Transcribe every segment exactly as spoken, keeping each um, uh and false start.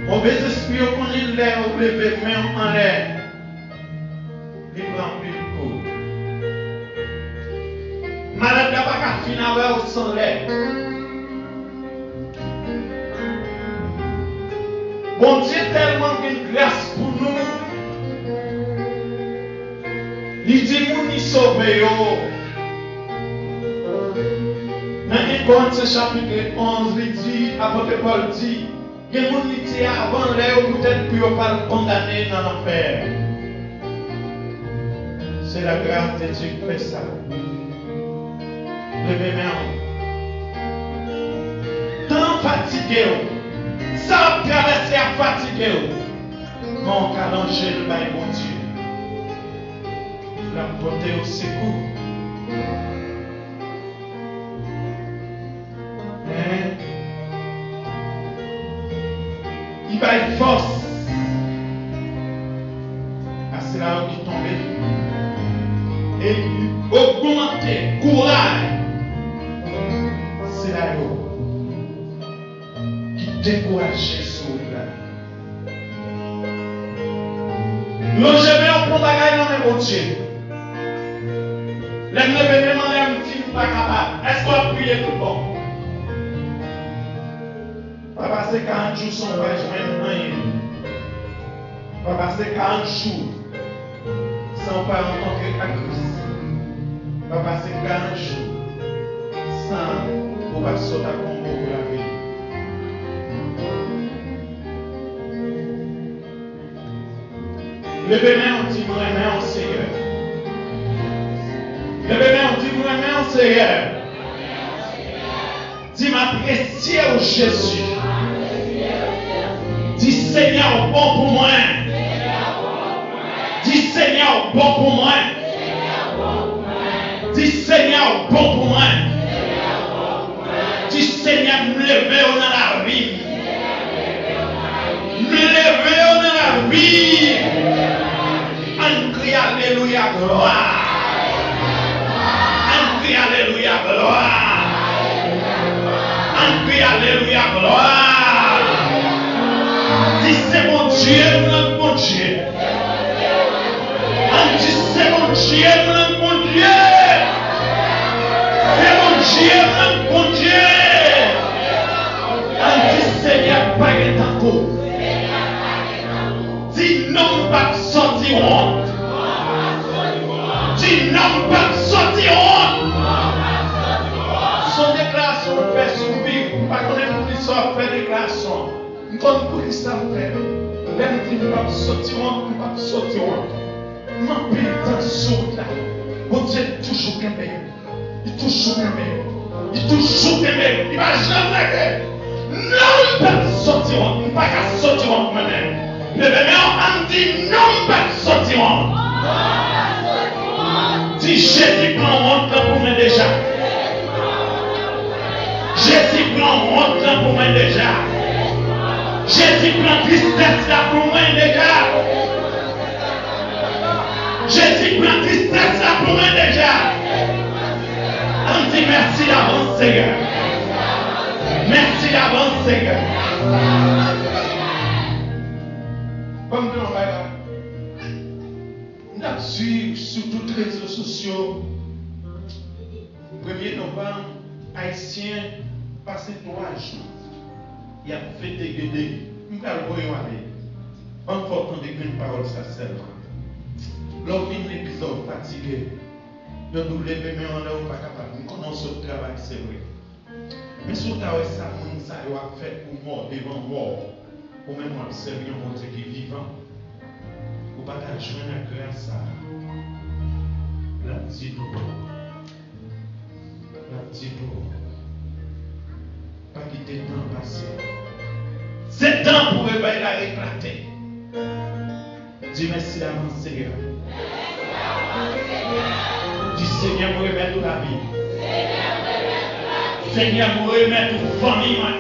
Movèzespri yo konnen lè w leve men w anlè, li pran anpil kou. Malad la pa ka fin avè w san lè. Bondye tèlman gen gras pou nou, li di moun li sove yo. Nan en Korentyen chapit onz, li di, apot Pòl di, gen moun li di avan lè yo poutèt pou yo pa al kondane nan lanfè. Se la grâce de Dieu ki fè sa. Leve men w. Tan an fatige w. Sa w ap travèse a fatige w. Men w ka lonje l bay Bondye. L ap pote w sekou. Men, li bay fòs a sila yo ki tonbe, e li ogmante kouraj sila yo ki dekouraje sou wout la. Lonje men w pou bagay nan men Bondye. Lè m leve men m anlè, m di m pa kapab. Èske w ap priye tout bon? Pa pase karant jou san w pa jwenn anyen. Pa pase karant jou san w pa rankontre ak Kris. Pa pase karant jou san ou pa sot ak yon mo pou lavi. Leve men w, di, "M renmen w, Senyè." Leve men w, di, "M renmen w, Senyè." Di, "M apresye w, Jezi." Di, "Senyè, w bon pou mwen." Di, "Senyè, w bon pou mwen." Di, "Senyè, w bon pou mwen." Di, "Senyè, m leve w nan lavi m." M leve w nan lavi m. Ann kriye alelouya, glwa. Ann kriye alelouya, glwa. Ann kriye alelouya, glwa. Di, "Se Bondye m nan, Bondye." Ann di, "Se Bondye m nan, Bondye." Se Bondye m nan, Bondye. Ann di, "Senyè, pa gen tankou w." Di, "Non, m p ap sòti wont." Di, "Non, m p ap sòti wont." Se yon deklarasyon w fè sou vi w. M pa konnen poukisa w ap fè deklarasyon an. M konn poukisa m fè l. Lè m di m p ap sòti wont, m p ap sòti wont. M anpil tan sou wout la. Bondye toujou kenbe m. Li toujou kenbe m. Li toujou kenbe m. Li pa janm lage m. Non, m p ap sòti wont. M pa ka sòti wont mwen menm. Leve men w, ann di, "Non, m p ap sòti wont." Di, "Jezi pran wont lan pou mwen deja." Jezi pran wont lan pou mwen deja. Jezi pran tristès la pou mwen deja. Jezi pran tristès la pou mwen deja. Ann di, "Mèsi davans, Senyè. Mèsi davans, Senyè." Ban m di w yon bagay. M t ap swiv sou tout rezo sosyo. Premye novanm, Ayisyen pase twa jou y ap fete Gede. M pral voye w ale. Ban m fè w tande grenn pawòl sa sèlman. Lè w vin legliz la, w fatige. Yo di w leve men w anlè, ou pa kapab. M konnen w sot travay, se vre. Men si w ta wè sa moun sa yo ap fè pou mò devan mò, ou menm w ap sèvi yon Bondye ki vivan, ou pa ta jwenn ak gras sa a. L ap di nou, l ap di nou, pa kite tan pase. Se tan pou revèy la eklate. Di, "Mèsi davans, Senyè." Di, "Senyè, mwen remèt ou lavi m. Senyè, mwen remèt ou fanmi mwen."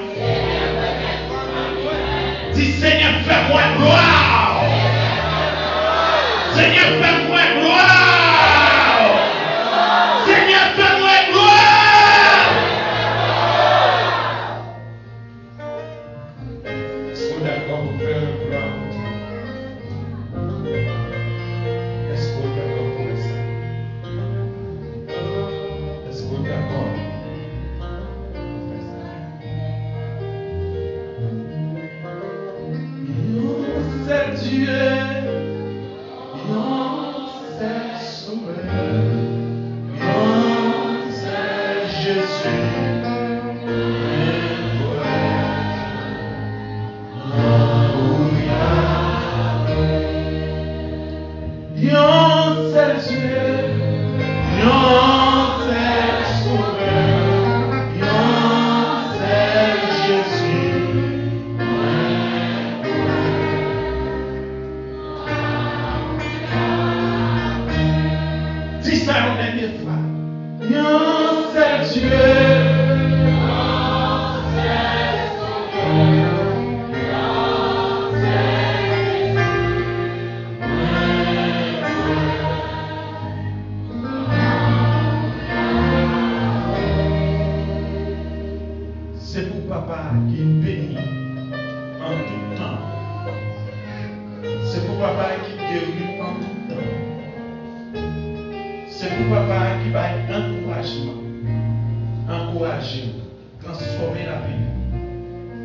Di, "Senyè, fè m wè glwa w. Senyè, fè m wè glwa w. Senyè, fè m wè glwa w." Èske w Dakò pou fè yon glwa pou Dye? Èske w dakò pou fè sa? Èske w dakò pou fè sa? Yon sèl Dye, yon sèl Sovè, yon sèl Jezi, mwen kwè. Yon sèl Dye, yon sèl Sovè, yon sèl Jezi. Di sa yon dènye fwa. Yon sèl Dye. Se pou Papa ki beni an tout tan. Se pou Papa ki geri an tout tan. Se pou Papa ki bay ankourajman. Ankouraje w, transfòme lavi w.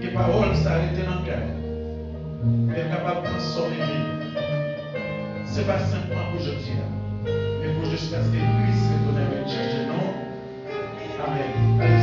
Ke pawòl sa rete nan kè w. Ke l kapab transfòme vi w. Se pa senpman pou jodi a, men pou jiskaske Kris retounen vin chèche nou. Amèn.